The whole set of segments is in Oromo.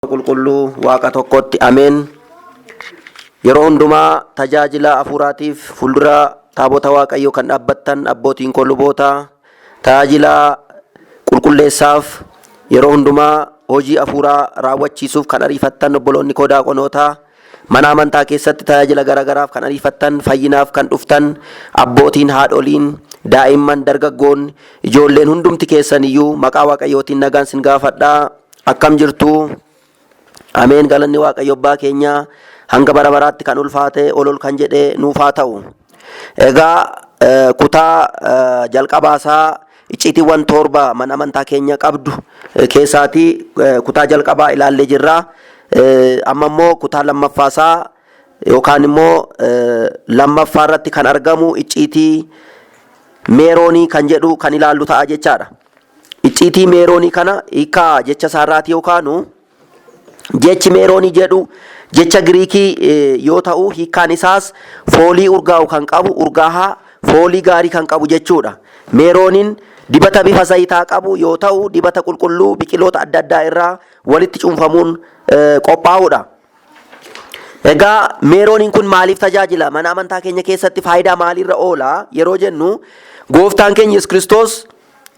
Qulqulluu Waaqa tokkotti ameen. Yeroo hundumaa tajaajila hafuuraatiif fuuldura taabota Waaqayyoo kan dhaabbattan abbootiin koo luboota, tajaajila qulqulleessaaf yeroo hundumaa hojii hafuuraa raawwachiisuuf kan ariifattan obboloonni koo daaqonoota, mana amantaa keessatti tajaajila garaagaraaf kan ariifattan, fayyinaaf kan dhuftan abbootiin, haadholiin, daa'imman, dargaggoonni, ijoolleen hundumti keessan iyyuu maqaa Waaqayyootiin nagaan sin gaafadha. Akkam jirtu? Ameen. Galanni Waaqayyo abbaa keenyaa hanga bara baraatti kan ulfaate ol ol kan jedhe nuuf haa ta'u. Egaa kutaa jalqabaasaa icciitiiwwan 7 mana amantaa keenya qabdu keessaatii kutaa jalqabaa ilaallee jirra. Amma immoo kutaa lammaffaasaa yookaan immoo lammaffaa irratti kan argamu icciitii meeroonii kan jedhu kan ilaallu ta'a jechaadha. Icciitii meeroonii kana hiikkaa jecha isaarraati yoo kaanu, jechi meeroonii jedhu jecha Giriikii yoo ta'u, hiikkaan isaas foolii urgaa'u kan qabu, urgaahaa foolii gaarii kan qabu jechuudha. Meerooniin dibata bifa zayitaa qabu yoo ta'u, dibata qulqulluu biqiloota adda addaa irraa walitti cuunfamuun qophaa'udha. Egaa meerooniin kun maaliif tajaajila? Mana amantaa keenya keessatti faayidaa maaliirra oola? Yeroo jennu, gooftaan keenya Yesuus Kiristoos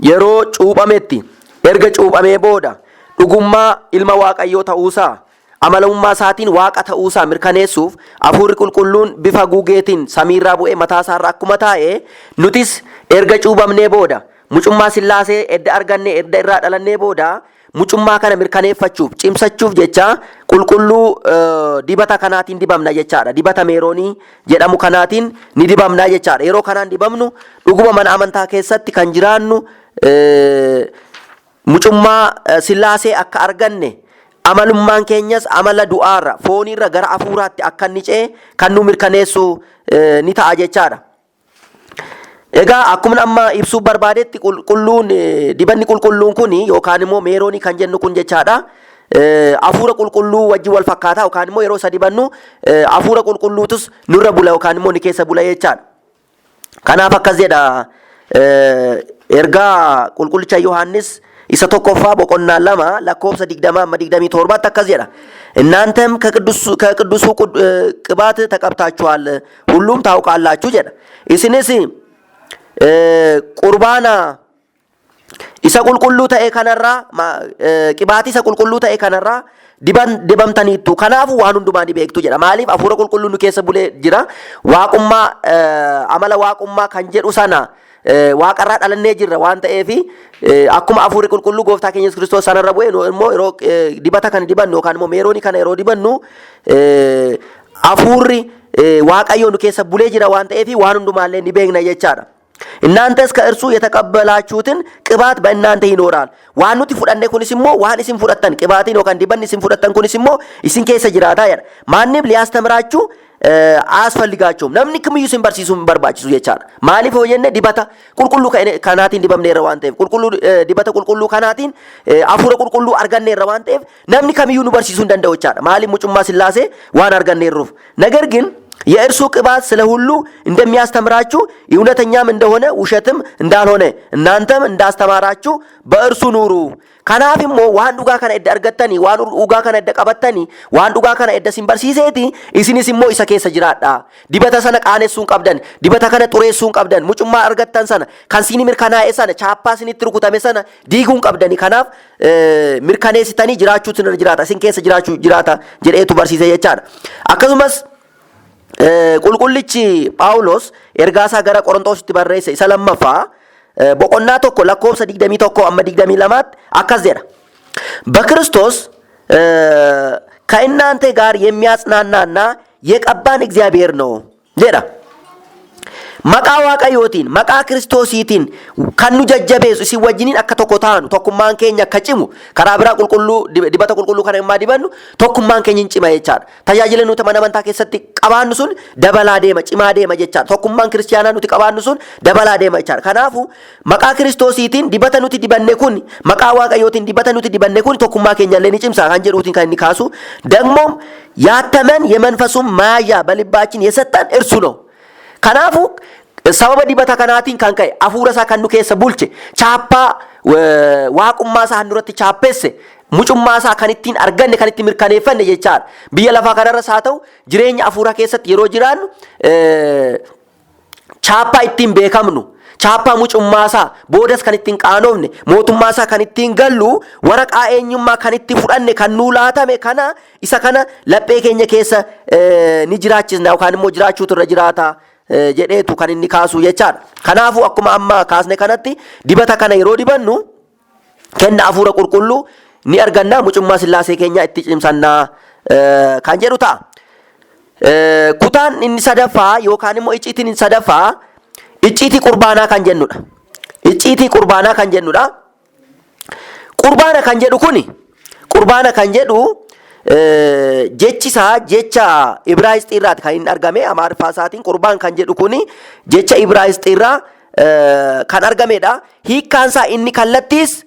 yeroo cuuphametti, erga cuuphamee booda, dhugummaa ilma Waaqayyoo ta'uusaa, amalamummaa isaatiin Waaqa ta'uusaa mirkaneessuuf hafuurri qulqulluun bifa gugeetiin samiirraa bu'ee mataa isaarra akkuma taa'e, nutis erga cuuphamnee booda, mucummaa Sillaasee edda argannee, edda irraa dhalannee booda, mucummaa kana mirkaneeffachuuf, cimsachuuf jecha qulqulluu dibata kanaatiin dibamna jechaadha. Dibata meeroonii jedhamu kanaatiin ni dibamna jechaadha. Yeroo kanaan dibamnu dhuguma mana amantaa keessatti kan jiraannu mucummaa Sillaasee akka arganne, amalummaan keenyas amala du'aarra, fooniirra gara hafuuraatti akka inni ce'e kan nu mirkaneessu ni ta'a jechaadha. Egaa akkuma amma ibsuu barbaadetti, qulqulluun dibanni qulqulluun kun yookaan immoo meeroonii kan jennu kun jechaadha. Hafuura qulqulluu wajjin wal fakkaataa, yookaan immoo yeroo isa dibannu hafuura qulqulluutus nurra bula yookaan immoo ni keessa bula jechaadha. Kanaaf akkas jedha, ergaa qulqullicha Yohaannis isa tokkoffaa boqonnaa 2 lakkoofsa 20 amma 27tti akkas jedha. እናንተም ከቅዱሱ ቅባት ተቀብታችኋል፣ ሁሉም ታውቃላችሁ jedha. Isinis qurbaana isa qulqulluu ta'e kanarraa, qibaatii isa qulqulluu ta'e kanarraa dibamtaniittu. Kanaafuu waan hundumaa ni beektu jedha. Maaliif? Hafuura qulqulluu nu keessa bulee jira. Waaqummaa, amala waaqummaa kan jedhu sana, waaqarraa dhalannee jirra waan ta'eef, akkuma hafuurri qulqulluu gooftaa keenya Yesuus Kiristoos sanarra bu'e, nu immoo yeroo dibata kana dibannu yookaan immoo meeroonii kana yeroo dibannu, hafuurri Waaqayyoo nu keessa bulee jira waan ta'eef, waan hundumaallee ni beekna jechaadha. እናንተስ ከእርሱ የተቀበላችሁትን ቅባት በእናንተ ይኖራል። Waan nuti fudhanne kunis immoo, waan isin fudhattan qibaatiin yookaan dibanni isin fudhattan kunis immoo isin keessa jiraata jedha. ማንም ሊያስተምራችሁ አያስፈልጋቸውም. Namni kamiyyuu isin barsiisuu hin barbaachisu jechaadha. Maaliif hoo jenne, dibata qulqulluu kanaatiin dibamneerra waan ta'eef, qulqulluu dibata qulqulluu kanaatiin hafuura qulqulluu arganneerra waan ta'eef, namni kamiyyuu nu barsiisuu hin danda'u jechaadha. Maaliif? Mucummaa Sillaasee waan arganneerruuf. ነገር ግን የእርሱ ቅባት ስለ ሁሉ እንደሚያስተምራችሁ፣ እውነተኛም እንደሆነ ውሸትም እንዳልሆነ እናንተም እንዳስተማራችሁ በእርሱ ኑሩ። Kanaaf immoo waan dhugaa kana edda argattanii, waan dhugaa kana edda qabattanii, waan dhugaa kana edda isin barsiiseeti, isinis immoo isa keessa jiraadha. Dibata sana qaanessuu hin qabdan, dibata kana xureessuu hin qabdan, mucummaa argattan sana, kan siini mirkanaa'e sana, chaappaa isinitti rukutame sana diiguu hin qabdani. Kanaaf mirkaneessitanii jiraachuutu irra jiraata, isin keessa jiraachuu jiraata jedheetu barsiise jechaadha. Akkasumas qulqullichi Phaawulos ergaa isaa gara Qorontositti barreesse isa lammaffaa boqonnaa 1 lakkoofsa 21 amma 22tti akkas jedha. በክርስቶስ ከእናንተ ጋር የሚያጽናናና የቀባን እግዚአብሔር ነው jedha. Maqaa Waaqayyootiin, maqaa Kiristoosiitiin kan nu jajjabeessu, isin wajjiniin akka tokko taanu, tokkummaan keenya akka cimu, karaa biraa qulqulluu dibata qulqulluu kana immaa dibannu, tokkummaan keenya hin cima jechaadha. Tajaajila nuti mana amantaa keessatti qabaannu sun dabalaa deema, cimaa deema jechaadha. Tokkummaan kiristiyaanaa nuti qabaannu sun dabalaa deema jechaadha. Kanaafuu maqaa Kiristoosiitiin dibata nuti dibanne kun, maqaa Waaqayyootiin dibata nuti dibanne kun tokkummaa keenya illee ni cimsa kan jedhuutiin kan inni kaasu. ደግሞም ያተመን የመንፈሱን መያዣ በልባችን የሰጠን እርሱ ነው። Kanaafuu sababa dibata kanaatiin kan ka'e, hafuura isaa kan nu keessa bulche, chaappaa waaqummaa isaa nurratti chaappeesse, mucummaa isaa kan ittiin arganne, kan ittiin mirkaneeffanne jechaadha. Biyya lafaa kanarras haa ta'u, jireenya hafuuraa keessatti yeroo jiraannu chaappaa ittiin beekamnu, chaappaa mucummaa isaa, boodas kan ittiin qaanofne, mootummaa isaa kan ittiin gallu, waraqaa eenyummaa kan itti fudhanne, kan nuu laatame kana, isa kana laphee keenya keessa ni jiraachisna yookaan immoo jiraachuutu irra jiraata jedheetu kan inni kaasu jechaadha. Kanaafuu akkuma amma kaasne kanatti, dibata kana yeroo dibannu kenna hafuura qulqulluu ni arganna, mucummaa Sillaasee keenya itti cimsannaa kan jedhu ta'a. Kutaan inni sadaffaa yookaan immoo icciitiin inni sadaffaa icciitii qurbaanaa kan jennudha. Icciitii qurbaanaa kan jennudha. Qurbaana kan jedhu kuni, qurbaana kan jedhu jechi isaa jecha Ibraayisxii irraati kan inni argame. Amaariffaa isaatiin qurbaan kan jedhu kuni jecha Ibraayisxii irraa kan argamedha. Hiikkaan isaa inni kallattiis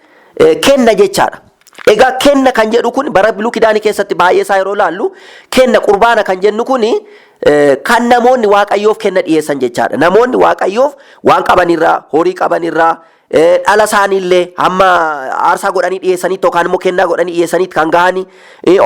kenna jechaadha. Egaa kenna kan jedhu kun bara Biluu Kidaanii keessatti baay'ee isaa yeroo ilaallu, kenna qurbaana kan jennu kun kan namoonni Waaqayyoof kenna dhiyeessan jechaadha. Namoonni Waaqayyoof waan qabanirraa, horii qabanirraa, dhala isaaniillee hamma aarsaa godhanii dhiyeessanitti yookaan immoo kennaa godhanii dhiyeessanitti kan gahani,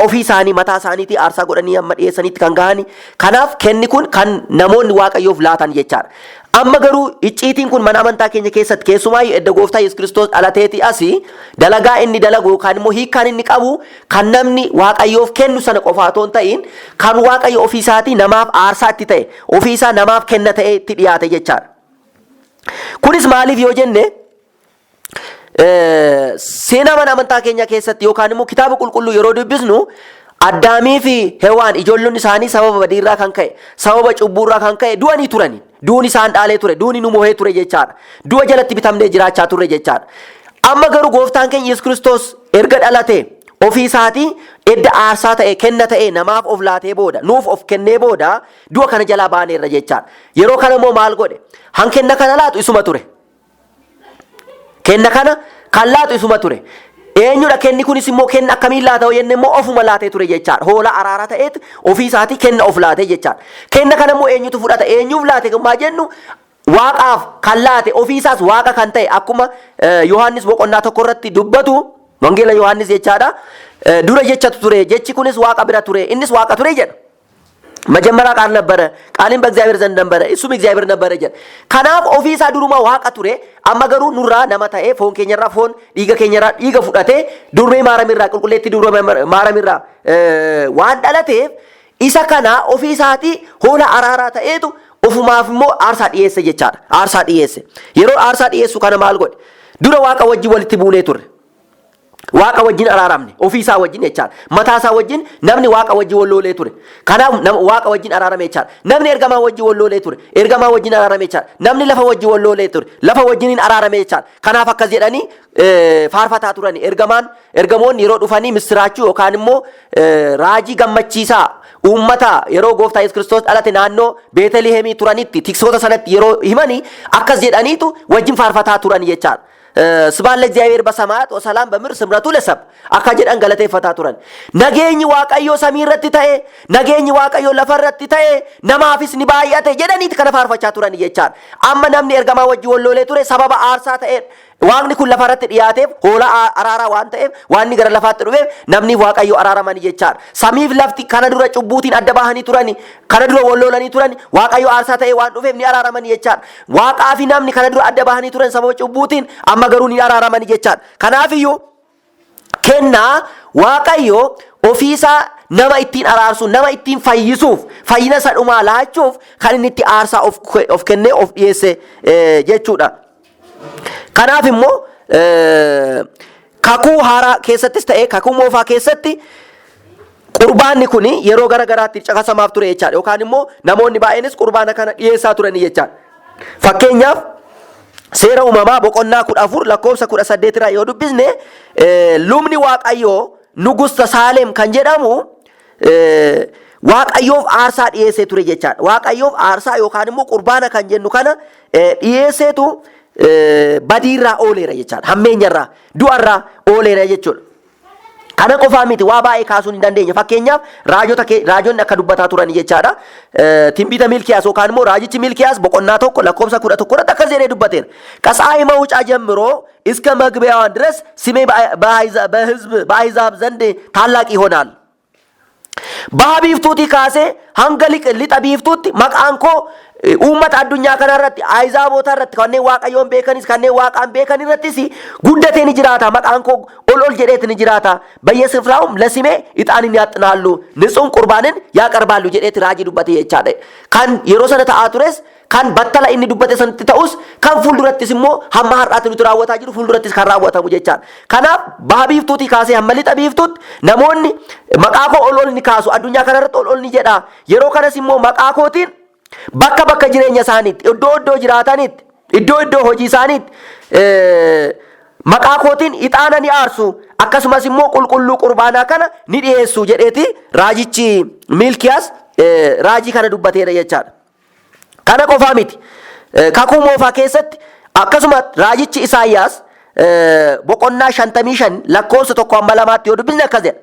ofii isaanii mataa isaaniitii aarsaa godhanii hamma dhiyeessanitti kan gahani. Kanaaf kenni kun kan namoonni Waaqayyoof laatan jechaadha. Amma garuu icciitiin kun mana amantaa keenya keessatti, keessumaayyuu edda Gooftaa Yesuus Kiristoos dhalateetii asii, dalagaa inni dalagu yookaan immoo hiikkaan inni qabu kan namni Waaqayyoof kennu sana qofa otoo hin ta'in, kan Waaqayyo ofii isaatii namaaf aarsaa itti ta'e, ofii isaa namaaf kenna ta'ee itti dhiyaate jechaadha. Kunis maaliif yoo jenne, seenaa mana amantaa keenya keessatti yookaan immoo kitaaba qulqulluu yeroo dubbisnu, Addaamii fi Hewaan ijoollonni isaanii sababa badiirraa kan ka'e, sababa cubbuurraa kan ka'e du'anii turani. Duuni isaan dhaalee ture, duuni nu mo'ee ture jechaadha. Du'a jalatti bitamnee jiraachaa turre jechaadha. Amma garuu Gooftaan keenya Yesuus Kiristoos erga dhalate, ofii isaatii edda aarsaa ta'e, kenna ta'e, namaaf of laatee booda, nuuf of kennee booda, du'a kana jalaa baaneerra jechaadha. Yeroo kana immoo maal godhe? Han kenna kana laatu isuma ture. Kenna kana kan laatu isuma ture. Eenyudha kenni kunis immoo, kenna akkamiin laata yoo jenne immoo, ofuma laatee ture jechaadha. Hoolaa araaraa ta'eet ofii isaatii kenna of laatee jechaadha. Kenna kana immoo eenyutu fudhata? Eenyuuf laate maa jennu, Waaqaaf kan laate, ofii isaas Waaqa kan ta'e, akkuma Yohaannis boqonnaa 1 irratti dubbatu, Wangeela Yohaannis jechaadha. Dura jechatu ture, jechi kunis Waaqa bira ture, innis Waaqa ture jedha. መጀመሪያ ቃል ነበረ፣ ቃልም በእግዚአብሔር ዘንድ ነበረ፣ እሱም እግዚአብሔር ነበረ jedha. Kanaaf ofii isaa duruma Waaqa ture, amma garuu nurraa nama ta'ee, foon keenyarraa foon, dhiiga keenyarraa dhiiga fudhatee, durbee Maaramirraa, qulqulleettii durbee Maaramirraa waan dhalateef, isa kana ofii isaatii hoolaa araaraa ta'eetu ofumaaf immoo aarsaa dhiyeesse jechaadha. Aarsaa dhiyeesse. Yeroo aarsaa dhiyeessu kana maal godhe? Dura Waaqa wajjin walitti buunee turre. Waaqa wajjin araaramne, ofii isaa wajjin jechaadha. Mataa isaa wajjin namni Waaqa wajjin wal loolee ture. Kanaaf Waaqa wajjin araarame jechaadha. Namni ergamaa wajjin wal loolee ture. Ergamaa wajjin araarame jechaadha. Namni lafa wajjin wal loolee ture. Lafa wajjiniin araarame jechaadha. Kanaaf akkas jedhanii faarfataa turani. Ergamaan, ergamoonni yeroo dhufanii misiraachuu yookaan immoo raajii gammachiisaa uummata yeroo Gooftaa Yesuus Kiristoos dhalate naannoo Beetelihemii turanitti, tiksoota sanatti yeroo himanii, akkas jedhaniitu wajjin faarfataa turan jechaadha. ስብሐት ለእግዚአብሔር በሰማያት ወሰላም በምድር ስምረቱ ለሰብእ akka jedhan galateeffataa turan. Nageenyi Waaqayyoo samii irratti ta'e, nageenyi Waaqayyoo lafa irratti ta'e, namaafis ni baay'ate jedhaniiti kana faarfachaa turan jechaadha. Amma namni ergamaa wajjin wal loolee ture sababa aarsaa ta'e Waaqni kun lafa irratti dhiyaateef, hoolaa araaraa waan ta'eef, waan inni gara lafaatti dhufeef, namni Waaqayyo araaramani jechaadha. Samiif lafti kana dura cubbuutiin adda bahanii turani, kana dura wal lolanii turani, Waaqayyo aarsaa ta'e waan dhufeef ni araaramani jechaadha. Waaqaa fi namni kana dura adda bahanii turan sababa cubbuutiin, amma garuu ni araaramani jechaadha. Kanaafiyyuu kennaa Waaqayyo ofiisaa nama ittiin araarsu, nama ittiin fayyisuuf, fayyina isa dhumaa laachuuf kan inni itti aarsaa of kennee of dhiyeesse jechuudha. Kanaaf immoo kakuu haaraa keessattis ta'ee kakuu moofaa keessatti qurbaanni kun yeroo gara garaatti caqasamaaf ture jechaadha. Yookaan immoo namoonni baay'eenis qurbaana kana dhiyeessaa turani jechaadha. Fakkeenyaaf Seera Uumamaa boqonnaa 14 lakkoofsa 18 irraa yoo dubbisne, lubni Waaqayyoo Nugusta Saalem kan jedhamu Waaqayyoof aarsaa dhiyeessee ture jechaadha. Waaqayyoof aarsaa yookaan immoo qurbaana kan jennu kana dhiyeesseetu badiirraa ooleera jechaadha. Hammeenyarraa, du'arraa ooleera jechuudha. Kana qofaa miti, waa baay'ee kaasuun hin dandeenya. Fakkeenyaaf raajota raajonni akka dubbataa turan jechaadha. Timbiita Miilkiyaas yookaan immoo raajichi Miilkiyaas boqonnaa 1 lakkoofsa 11 irratti akkas jedhee dubbateera. ከፀሐይ መውጫ ጀምሮ እስከ መግቢያዋ ድረስ ስሜ በሕዝብ በአሕዛብ ዘንድ ታላቅ ይሆናል። Baha biiftuutii kaasee hanga lixa biiftuutti maqaan koo uummata addunyaa kana irratti, ahizaabota irratti, kanneen Waaqayyoon beekanis kanneen Waaqaan beekan irrattis guddatee ni jiraata. Maqaan koo ol ol jedheeti ni jiraata. በየስፍራውም ለስሜ ዕጣንን ያጥናሉ፣ ንጹህ ቁርባንን ያቀርባሉ jedheeti raajii dubbate jechaadha. Kan yeroo sana ta'aa tures, kan battala inni dubbate sanatti ta'us, kan fuuldurattis immoo hamma har'aatti nuti raawwataa jiru, fuuldurattis kan raawwatamu jechaadha. Kanaaf baha biiftuutii kaasee hamma lixa biiftuutti namoonni maqaa koo ol ol ni kaasu, addunyaa kanarratti ol ol ni jedha. Yeroo kanas immoo maqaa kootiin bakka bakka jireenya isaaniitti, iddoo iddoo jiraatanitti, iddoo iddoo hojii isaaniitti maqaa kootiin ixaana ni aarsu, akkasumas immoo qulqulluu qurbaanaa kana ni dhiyeessu jedheeti raajichi Miilkiyaas raajii kana dubbateedha jechaadha. Kana qofaa miti. Kakuu Moofaa keessatti akkasuma raajichi Isaayyaas boqonnaa 55 lakkoofsa 1 hamma 2tti yoo dubbisne akkas jedha.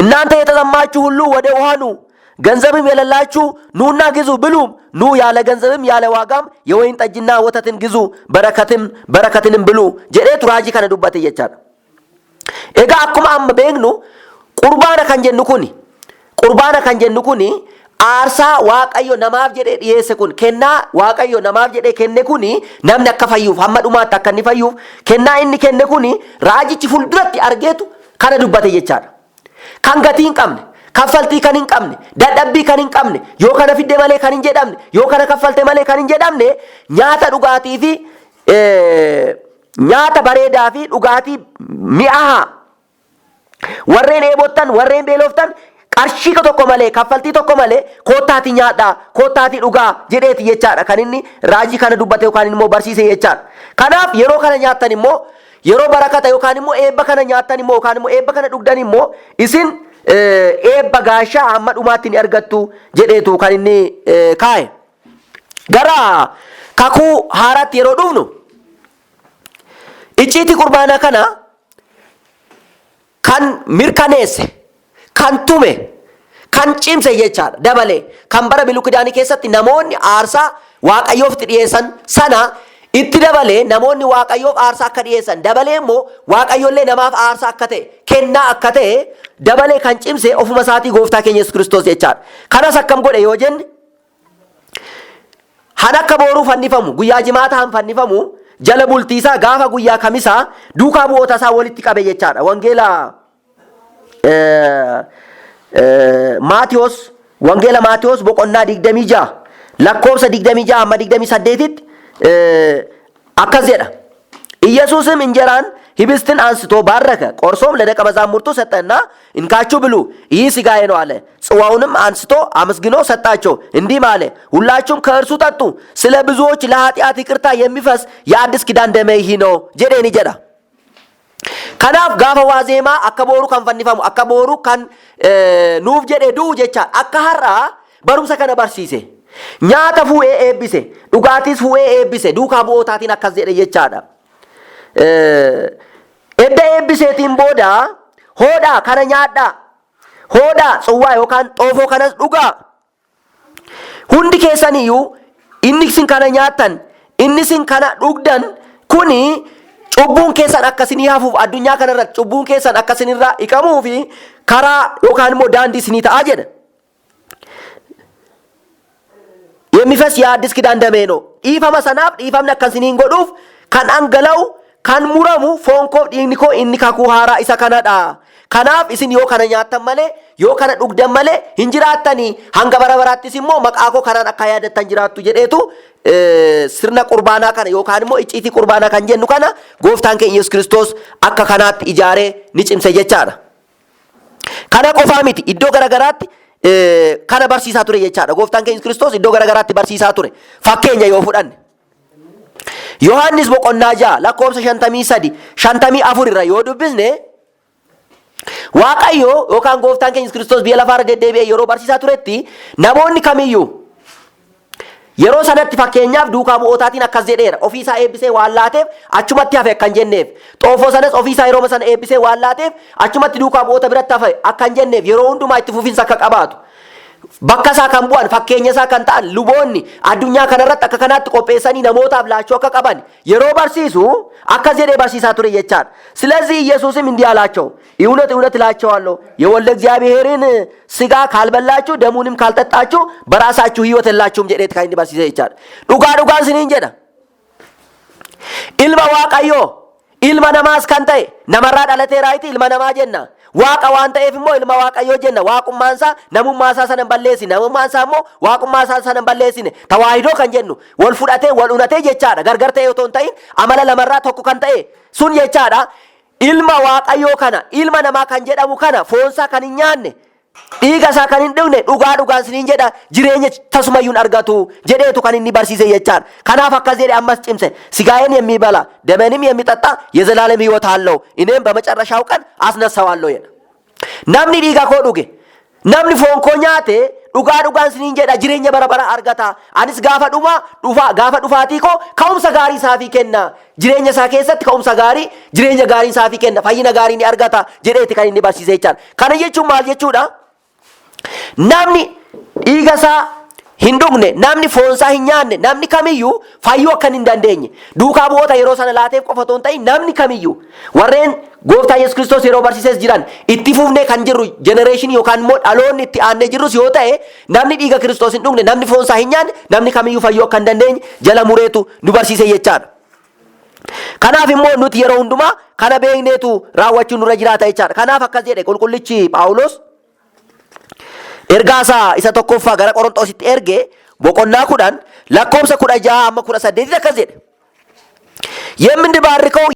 እናንተ የተጠማችሁ ሁሉ ወደ ውሃ ኑ፣ ገንዘብም የሌላችሁ ኑና ግዙ ብሉም። ኑ፣ ያለ ገንዘብም ያለ ዋጋም የወይን ጠጅና ወተትን ግዙ፣ በረከትም በረከትንም ብሉ jedheetu raajii kana dubbate jechaadha. Egaa akkuma amma beeknu qurbaana kan jennu kuni aarsaa Waaqayyo namaaf jedhee dhiyeesse kun, kennaa Waaqayyo namaaf jedhee kenne kuni, namni akka fayyuuf, hamma dhumaatti akka inni fayyuuf kennaa inni kenne kuni, raajichi fuulduratti argeetu kana dubbate jechaadha. Kan gatii hin qabne, kaffaltii kan hin qabne, dadhabbii kan hin qabne, yoo kana fidde malee kan hin jedhamne, yoo kana kaffalte malee kan hin jedhamne, nyaata dhugaatii fi nyaata bareedaa fi dhugaatii mi'aahaa, warreen dheebottan, warreen beeloftan, qarshii tokko malee, kaffaltii tokko malee koottaatii nyaadhaa, koottaatii dhugaa jedheeti jechaadha kan inni raajii kana dubbate yookaan immoo barsiise jechaadha. Kanaaf yeroo kana nyaattan immoo, yeroo barakata yookaan immoo eebba kana nyaattan immoo yookaan immoo eebba kana dhugdan immoo, isin eebba gaashaa hamma dhumaatti ni argattu jedheetu kan inni kaa'e. Gara Kakuu Haaraatti yeroo dhufnu, icciitii qurbaanaa kana kan mirkaneesse, kan tume, kan cimse jechaadha. Dabalee kan bara Bilu Kidaanii keessatti namoonni aarsaa Waaqayyoof itti dhiyeessan sana itti dabalee, namoonni Waaqayyoof aarsaa akka dhiyeessan, dabalee immoo Waaqayyoollee namaaf aarsaa akka ta'e, kennaa akka ta'e dabalee kan cimse ofuma isaatii Gooftaa keenya Yesuus Kiristoos jechaadha. Kanas akkam godhe yoo jenne, han akka booruu fannifamu, guyyaa Jimaataa han fannifamu, jala bultiisaa gaafa guyyaa Kamisaa duukaa bu'oota isaa walitti qabe jechaadha. Wangeela Maatiyos, Wangeela Maatiyos boqonnaa 26 lakkoofsa 26 hamma 28tti akkas jedha. ኢየሱስም እንጀራን ህብስትን አንስቶ ባረከ፣ ቆርሶም ለደቀ መዛሙርቱ ሰጠና እንካችሁ ብሉ፣ ይህ ሥጋዬ ነው አለ። ጽዋውንም አንስቶ አመስግኖ ሰጣቸው፣ እንዲህም አለ፣ ሁላችሁም ከእርሱ ጠጡ፣ ስለ ብዙዎች ለኃጢአት ይቅርታ የሚፈስ የአዲስ ኪዳን ደሜ ይህ ነው jedheeni jedha. Kanaaf gaafa waazeemaa akka booruu kan fannifamu, akka booruu kan nuuf jedhee du'u jecha, akka har'aa barumsa kana barsiise. Nyaata fuudhee eebbise, dhugaatiis fuudhee eebbise, duukaa bu'ootaatiin akkas jedhe jechaadha. Edda eebbiseetiin booda, hoodhaa kana nyaadhaa, hoodhaa tsuwwaa yookaan xoofoo kanas dhugaa. Hundi keessaniyyuu inni isin kana nyaattan, inni isin kana dhugdan kuni cubbuun keessan akkasinii hafuuf, addunyaa kanarratti cubbuun keessan akkasinirraa dhiqamuu fi karaa yookaan immoo daandii isinii ta'aa jedha. የሚፈስ የአዲስ ኪዳን ደሜ ነው። Dhiifama sanaaf, dhiifamni akkasiniin godhuuf kan dhangala'u, kan muramu foon koo, dhiigni koo inni kakuu haaraa isa kanadha. Kanaaf isin yoo kana nyaattan malee, yoo kana dhugdan malee hin jiraattanii, hanga bara baraattis immoo maqaa koo kanaan akka yaadattan jiraattu jedheetu sirna qurbaanaa kana yookaan immoo icciitii qurbaanaa kan jennu kana Gooftaan keenya Yesuus Kiristoos akka kanaatti ijaaree ni cimse jechaadha. Kana qofaa miti, iddoo garagaraatti kana barsiisaa ture jechaadha. Gooftaan keenya Yesuus Kiristoos iddoo garagaraatti barsiisaa ture. Fakkeenya yoo fudhanne, Yohaannis boqonnaa 6 lakkoofsa 53 54 irra yoo dubbisne, Waaqayyo yookaan Gooftaan keenya Yesuus Kiristoos biyya lafaarra deddeebi'ee yeroo barsiisaa turetti namoonni kamiyyuu Yeroo sanatti fakkeenyaaf duukaa bu'ootaatiin akkas jedheera. Ofiisaa eebbisee waan laateef achumatti hafe akka hin jenneef. Xoofoo sanas ofiisaa yeroo sana eebbisee waan laateef achumatti duukaa bu'oota biratti hafe akka hin jenneef, yeroo hundumaa itti fufinsa akka qabaatu. Bakka isaa kan bu'an, fakkeenya isaa kan ta'an luboonni addunyaa kanarratti akka kanaatti qopheessanii namootaaf laachuu akka qaban yeroo barsiisu akkas jedhee barsiisaa ture jechaadha. ስለዚህ ኢየሱስም እንዲህ አላቸው፣ እውነት እውነት እላችኋለሁ፣ የወልደ እግዚአብሔርን ስጋ ካልበላችሁ ደሙንም ካልጠጣችሁ በራሳችሁ ሕይወት የላችሁም jedheeti kan inni barsiise jechaadha. Dhugaa dhugaan isiniin jedha. Ilma Waaqayyoo, ilma namaas kan ta'e, namarraa dhalateeraayiti ilma namaa jenna. Waaqa waan ta'eef immoo ilma Waaqayyoo jenna. Waaqummaan isaa namummaa isaa sana hin balleessine. Namummaan isaa immoo waaqummaa isaa sana hin balleessine. Tawaahidoo kan jennu wal fudhatee wal unatee jechaadha. Gargar ta'e otoo hin ta'in amala lamarraa tokko kan ta'e sun jechaadha. Ilma Waaqayyoo kana, ilma namaa kan jedhamu kana, foonsaa kan hin nyaanne, dhiiga isaa kan hin dhugne, dhugaa dhugaan isiniin jedha, jireenya tasumayyuu hin argatu jedheetu kan inni barsiise jechaadha. Kanaaf akkas jedhe, ammas cimse, ስጋዬን የሚበላ ደሜንም የሚጠጣ የዘላለም ሕይወት አለው፣ እኔም በመጨረሻው ቀን አስነሳዋለሁ jedha. Namni dhiiga koo dhuge, namni foon koo nyaate, dhugaa dhugaan isiniin jedha, jireenya bara bara argata. Anis gaafa dhuma dhufa gaafa dhufaatii koo ka'umsa gaarii isaafii kenna. Jireenya isaa keessatti ka'umsa gaarii, jireenya gaarii isaafii kenna. Fayyina gaarii ni argata jedheeti kan inni barsiise jechaadha. Kana jechuun maal jechuudha? Namni dhiiga isaa hin dhugne, namni foonsaa hin nyaanne, namni kamiyyuu fayyuu akka hin dandeenye, duukaa bu'oota yeroo sana laateef qofa otoo hin ta'in, namni kamiyyuu, warreen gooftaa Yesuus Kiristoos yeroo barsiises jiran, itti fufnee kan jirru generation yookaan immoo dhaloonni itti aannee jirrus yoo ta'e, namni dhiiga Kiristoos hin dhugne, namni foonsaa hin nyaanne, namni kamiyyuu fayyuu akka hin dandeenye jala mureetu nu barsiise jechaadha. Kanaaf immoo nuti yeroo hundumaa kana beekneetu raawwachuun nurra jiraata jechaadha. Kanaaf akkas jedhe qulqullichi Phaawulos ergaa isaa isa tokkoffaa gara Qorontoositti erge, boqonnaa 10 lakkoofsa 16 hamma 18 akkas jedhe. የምንባርከው